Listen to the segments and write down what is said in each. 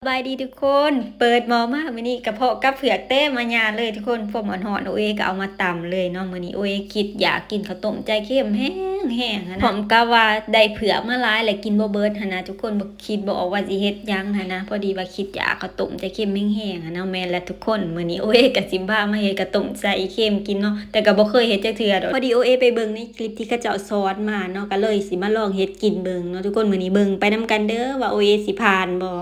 ສະບາຍດີທຸກຄົນ ເປີດໝໍ້ມາມື້ນີ້ກະເພາະກັບເຜືອກເຕັມມາຍາເລີຍທຸກຄົນ. ພວກມັນຮ້ອນ ໂອເອກະເອົາມາຕຳເລີຍເນາະ. ມື້ນີ້ໂອເອຄິດຢາກກິນເຂົ້າຕົ້ມໃຈເຄັມແຮງໆຫັ້ນນະ ພ້ອມກັບວ່າໄດ້ເຜືອກມາຫຼາຍ ແລະກິນບໍ່ເບິດຫັ້ນນະທຸກຄົນ. ບໍ່ ຄິດບໍ່ອອກວ່າຊິເຮັດຫຍັງຫັ້ນນະ ພໍດີວ່າຄິດຢາກເຂົ້າຕົ້ມໃຈເຄັມແຮງໆຫັ້ນນະ. ແມ່ນແຫຼະທຸກຄົນ ມື້ນີ້ໂອເອກະຊິພາມາເຮັດເຂົ້າຕົ້ມໃຈເຄັມກິນເນາະ ແຕ່ກະບໍ່ເຄີຍເຮັດຈັກເທື່ອດອກ. ພໍດີໂອເອໄປເບິ່ງໃນຄລິບທີ່ເຂົາເຈົ້າສອນມາເນາະ ກະເລີຍຊິມາລອງເຮັດກິນເບິ່ງເນາະທຸກຄົນ. ມື້ນີ້ເບິ່ງໄປນຳກັນເດີວ່າໂອເອຊິຜ່ານບໍ່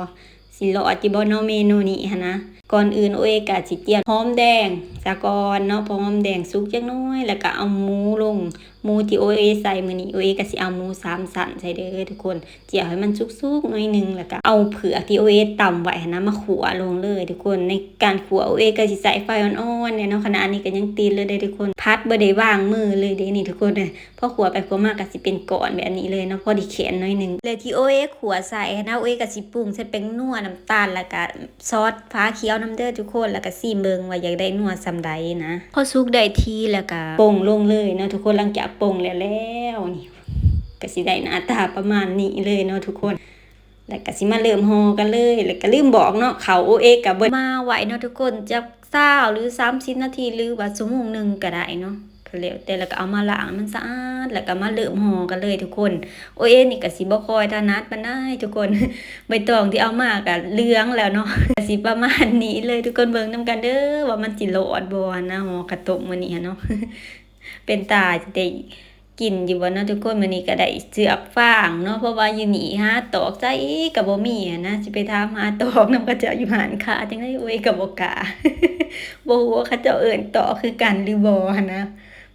ຊິລອດຢູ່ບໍ່ເນາະເມນູນີ້ຫັ້ນນະ. ກ່ອນອື່ນໂອເອກະຊິຕຽມຫອມແດງສາກ່ອນເນາະ ເພາະຫອມແດງສຸກຈັກໜ້ອຍ ແລ້ວກະເອົາໝູລົງ. ໝູທີ່ໂອເອໃສ່ມື້ນີ້ ໂອເອກະຊິເອົາໝູສາມຊັ້ນໃສ່ເດີທຸກຄົນ ຈຽວໃຫ້ມັນສຸກໆໜ້ອຍໜຶ່ງ ແລ້ວກະເອົາເຜືອກທີ່ໂອເອຕຳໄວ້ຫັ້ນນະມາຂົ້ວລົງເລີຍທຸກຄົນ. ໃນການຂົ້ວໂອເອກະຊິໃຊ້ໄຟອ່ອນໆແດ່ເນາະ ຂະນະອັນນີ້ກະຍັງຕິດເລີຍເດ້ທຸກຄົນ. ຜັດບໍ່ໄດ້ວາງມືເລີຍເດ້ນີ້ທຸກຄົນ. ພໍຂົ້ວໄປຂົ້ວມາກະຊິເປັນກ້ອນແບບນີ້ເລີຍເນາະ ພໍໄດ້ແຂນໜ້ອຍໜຶ່ງ. ແລ້ວທີ່ໂອເອຂົ້ວໃສ່ຫັ້ນນະ ໂອເອກະຊິປຸງໃສ່ແປ້ງນົວ ນ້ຳຕານ ແລ້ວກະຊອດຝາຂຽວນຳເດີທຸກຄົນ ແລ້ວກະຊີມເບິ່ງວ່າຢາກໄດ້ນົວສ່ຳໃດນະ. ພໍສຸກໄດ້ທີ່ແລ້ວກະປົງລົງເລີຍເນາະທຸກຄົນ. ຫຼັງຈາກປົງແລ້ວໆນີ້ ກະຊິໄດ້ໜ້າຕາປະມານນີ້ເລີຍເນາະທຸກຄົນ. ແລ້ວກະຊິມາເລີ່ມຫໍ່ກັນເລີຍ ແລ້ວກະລືມບອກເນາະ ເຂົ້າໂອເອກະບໍ່ມາໄວເນາະທຸກຄົນ ຈັກຊາວຫຼືສາມສິບນາທີ ຫຼືວ່າຊົ່ວໂມງໜຶ່ງກະໄດ້ເນາະ ກະແລ້ວແຕ່. ແລ້ວກະເອົາມາລ້າງໃຫ້ມັນສະອາດ ແລ້ວກະມາເລີ່ມຫໍ່ກັນເລີຍທຸກຄົນ. ໂອເອນີ້ກະຊິບໍ່ຄ່ອຍຖະໜັດປານໃດທຸກຄົນ ໃບຕອງທີ່ເອົາມາກະເຫຼືອງແລ້ວເນາະ. ກະຊິປະມານນີ້ເລີຍທຸກຄົນ ເບິ່ງນຳກັນເດີວ່າມັນຊິລອດບໍ່ຫັ້ນນະ ຫໍ່ເຂົ້າຕົ້ມມື້ນີ້ຫັ້ນເນາະ. ເປັນຕາຊິໄດ້ ກິນຢູ່ບໍ່ເນາະທຸກຄົນ. ມື້ນີ້ກະໄດ້ເຊືອກຟາງເນາະ ເພາະວ່າຢູ່ນີ້ຫາຕອກໃສກະບໍ່ມີຫັ້ນນະ ຊິໄປຖາມຫາຕອກນຳເຂົາເຈົ້າຢູ່ຮ້ານຄ້າຈັ່ງໃດ ໂອເອກະບໍ່ກ້າ ບໍ່ຮູ້ວ່າເຂົາເຈົ້າເອີ້ນຕອກຄືກັນຫຼືບໍ່ຫັ້ນນະ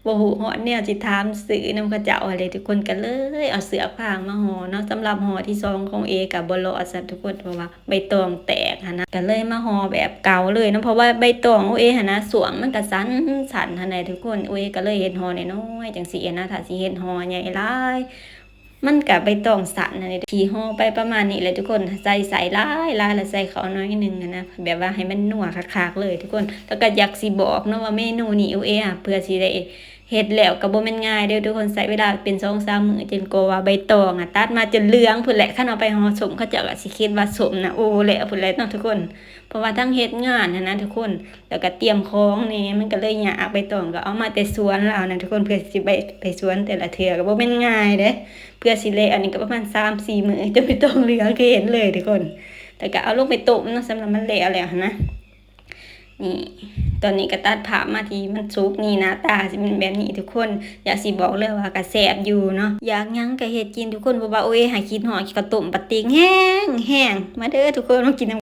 ບໍ່ຮູ້ຮອດແນວຊິຖາມຊື້ນຳເຂົາເຈົ້າຫັ້ນເດທຸກຄົນ. ກະເລີຍເອົາເຊືອກຟາງມາຫໍ່ເນາະ. ສຳລັບຫໍ່ທີສອງຂອງເອກະບໍ່ລອດຊ້ຳທຸກຄົນ ເພາະວ່າ ໃບຕອງແຕກຫັ້ນນະ ກະເລີຍມາຫໍ່ແບບເກົ່າເລີຍເນາະ ເພາະວ່າໃບຕອງໂອເອຫັ້ນນະ ຊ່ວງມັນກະສັ້ນໆຫັ້ນແຫຼະທຸກຄົນ. ໂອເອກະເລີຍເຮັດຫໍ່ນ້ອຍໆຈັ່ງຊີ້ຫັ້ນນະ ຖ້າຊິເຮັດຫໍ່ໃຫຍ່ຫຼາຍ ມັນກະໃບຕອງສັ້ນຫັ້ນແຫຼະ. ທີ່ຫໍ່ໄປປະມານນີ້ແຫຼະທຸກຄົນ ໃສ່ ໃສ່ຫຼາຍໆ ແລ້ວໃສ່ເຂົ້າໜ້ອຍໜຶ່ງຫັ້ນນະ ແບບວ່າໃຫ້ມັນນົວຄັກໆເລີຍທຸກຄົນ. ແລ້ວກະຢາກຊິບອກເນາະວ່າເມນູນີ້ໂອເອ ເພື່ອຊິໄດ້ ເຮັດແລ້ວກະບໍ່ແມ່ນງ່າຍເດີທຸກຄົນ ໃຊ້ເວລາເປັນສອງສາມມື້ ຈົນກວ່າວ່າໃບຕອງອະຕັດມາຈົນເຫຼືອງພຸ້ນແຫຼະ. ຄັນເອົາໄປຫໍ່ສົ້ມ ເຂົາເຈົ້າກະຊິຄິດວ່າສົ້ມນະ ໂອແລ້ວພຸ້ນແຫຼະເນາະທຸກຄົນ ເພາະວ່າທັງເຮັດງານຫັ້ນນະທຸກຄົນ ແລ້ວກະຕຽມຂອງແດ່ ມັນກະເລີຍຍາກ. ໃບຕອງກະເອົາມາແຕ່ສວນລາວນະທຸກຄົນ ເພື່ອຊິໄປ ໄປສວນແຕ່ລະເທື່ອກະບໍ່ແມ່ນງ່າຍເດ້ ເພື່ອຊິແລ້ວນີ້ກະປະມານສາມສີ່ມື້ ຈົນໃບຕອງເຫຼືອງຄືເຫັນເລີຍທຸກຄົນ. ແລ້ວກະເອົາລົງໄປຕົ້ມເນາະ ສຳລັບມັນແລ້ວແລ້ວຫັ້ນນະ. ນີ້ ຕອນນີ້ກະຕັດພາບມາທີ່ມັນສຸກນີ້ ໜ້າຕາຊິເປັນແບບນີ້ທຸກຄົນ. ຢາກຊິບອກເລີຍວ່າກະແຊບຢູ່ເນາະ ຢາກຫຍັງກະເຮັດກິນທຸກຄົນ ເພາະວ່າໂອເອຫາຄິດຮອດເຂົ້າຕົ້ມປາຕິກແຮງໆ. ມາເດີທຸກຄົນ ມາກິນນຳ